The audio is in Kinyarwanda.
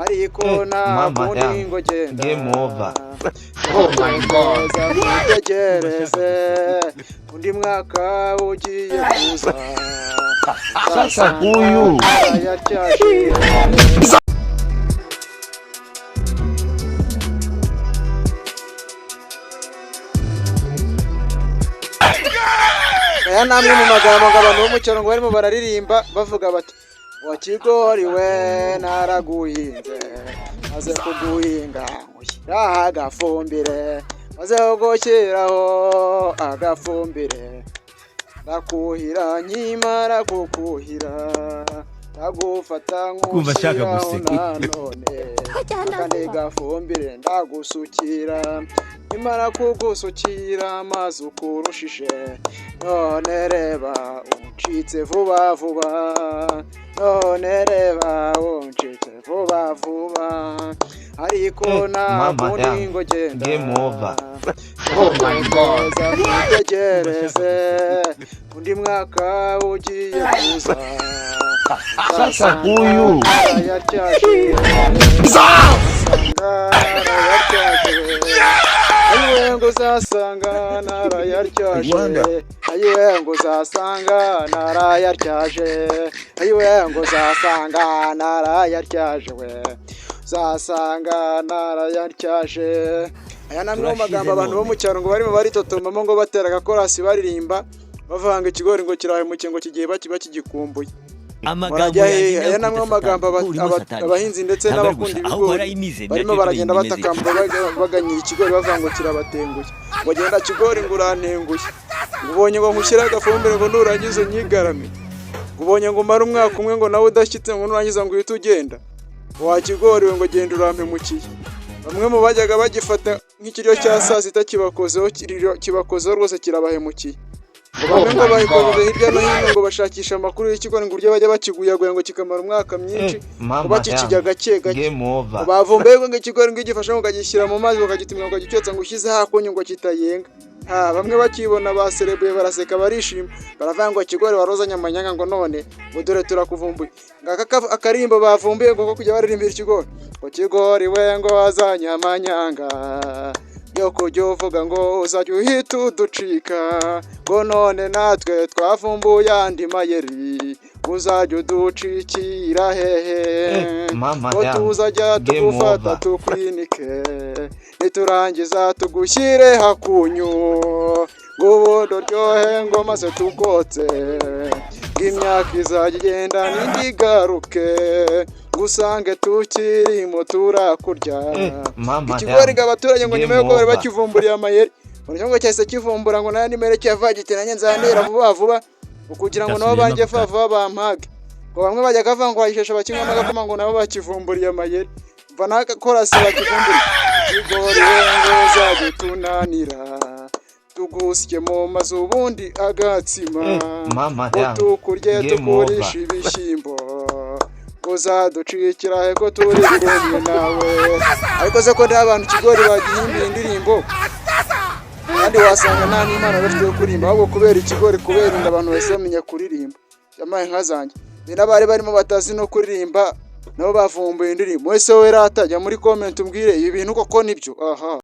Ariko nta Mama kundi yangu. ngo genda. Game over. Oh my God. Komeza ngutegereze, undi mwaka ugiye kuza. Sasa huyu. Yarayatyaje. Aya ni amwe mu magambo ngo abantu bo mu cyaro ngo barimo bararirimba bavuga bati: "Wa kigori we, naraguhinze, maze kuguhinga ngushyiraho agafumbire, maze kugushyiraho agafumbire ndakuhira, nkimara kukuhira ndagufata Kumva ashaka nkushyiraho guseka. nanone akandi gafumbire, ndagusukira, nkimara kugusukira amazi ukurushije, none reba uncitse vuba vuba, none reba uncitse vuba vuba." Ariko nta Mama kundi yangu. ngo genda. Game over. Oh my God. Komeza ngutegereze, undi mwaka ugiye kuza. Sasa huyu. Yarayatyaje. Ayiwe, ngo uzasanga narayatyaje. Rwanda. Ayiwe, ngo uzasanga narayatyaje. Ayiwe, ngo uzasanga narayatyaje we, uzasanga narayatyaje. Aya ni amwe mu magambo abantu bo mu cyaro ngo barimo baritotombamo, ngo batera agakorasi, baririmba bavanga ikigori ngo kirahemukiye, ngo kigiye bakigikumbuye. Amagambo Murajya yanjye hehe? Aya ni amwe mu magambo urimo satani. abahinzi ndetse Ntabwo ari n'abakunda gusa, ahubwo ibigori warayimize, barimo nacyo baragenda imeze. batakamba, baganyira ikigori, bavuga ngo kirabatenguye, ngo genda kigori, ngo urantenguye, ngo ubonye ngo nkushyire agafumbire, ngo nurangiza unyigarame, ngo ubonye ngo umare umwaka umwe ngo nawe udashyitse, ngo nurangiza ngo uhite ugenda, wa kigori we, ngo genda urampemukiye. Bamwe mu bajyaga bagifata nk'ikiryo cya saa sita kibakozeho, kibakozeho rwose, kirabahemukiye. Ngo bamwe ngo bayikoze hirya no hino, ngo bashakisha amakuru y'ikigori, ngo uburyo bajya bakiguyaguya ngo kikamara umwaka myinshi, ngo Mama bakikirya yangu. gake gake. Game over. Ngo bavumbuye ngo ikigori ngo igifashe ngo ukagishyira mu mazi, ukagitumira, ngo ukagicyotsa, ngo ushyizeho akunyu ngo kitayenga. Ha, bamwe bakibona baserebuye, baraseka, barishima, baravuga ngo kigori warozanye amanyanga, ngo none ngo dore turakuvumbuye. Ngaka akarimbo bavumbuye ngo ko kujya baririmbira ikigori, ngo kigori we, ngo wazanye amanyanga yo kujya uvuga ngo uzajya uhita uducika, ngo none natwe twavumbuye andi mayeri, uzajya uducikira hehe? Mama Ngo yangu. tuzajya Game tugufata over. tukwinike, niturangiza tugushyire hakunyu, ngo ubundi uryohe, ngo maze tukotse, ngo imyaka izajya igenda n'indi igaruke, ngo usange tukirimo turakurya. Mama Ikigori yangu. ngo abaturage ngo Game nyuma y'uko bari over. bakivumburiye amayeri, ngo ngo cyahise kivumbura ngo n'ayandi mayeri, cyava giti nanjye nzanera vuba vuba, ngo kugira ngo nabo Cyasubiyemo banjye ako vuba vuba bampage. Ngo bamwe bajya kavuga ngo bayisheshe bakinywamo agakoma, ngo nabo bakivumburiye amayeri mva n'agakorasi bakivumburiye. Ikigori we, ngo uzajya utunanira, tugusye mu mazu ubundi agatsima, Mama ngo yangu. tukurye Game tukurisha over. ibishyimbo, uzaducikira he ko turi kumwe nawe? Ariko se ko nta bantu ikigori bagihimbiye indirimbo, kandi wasanga nta n'impano bafite yo kuririmba, ahubwo kubera ikigori, kubera inda, abantu bahise bamenya kuririmba. Yamaye nka zanjye ni n'abari barimo batazi no kuririmba, nabo bavumbuye indirimbo. Wese we rata, jya muri comment umbwire ibi bintu koko nibyo aha.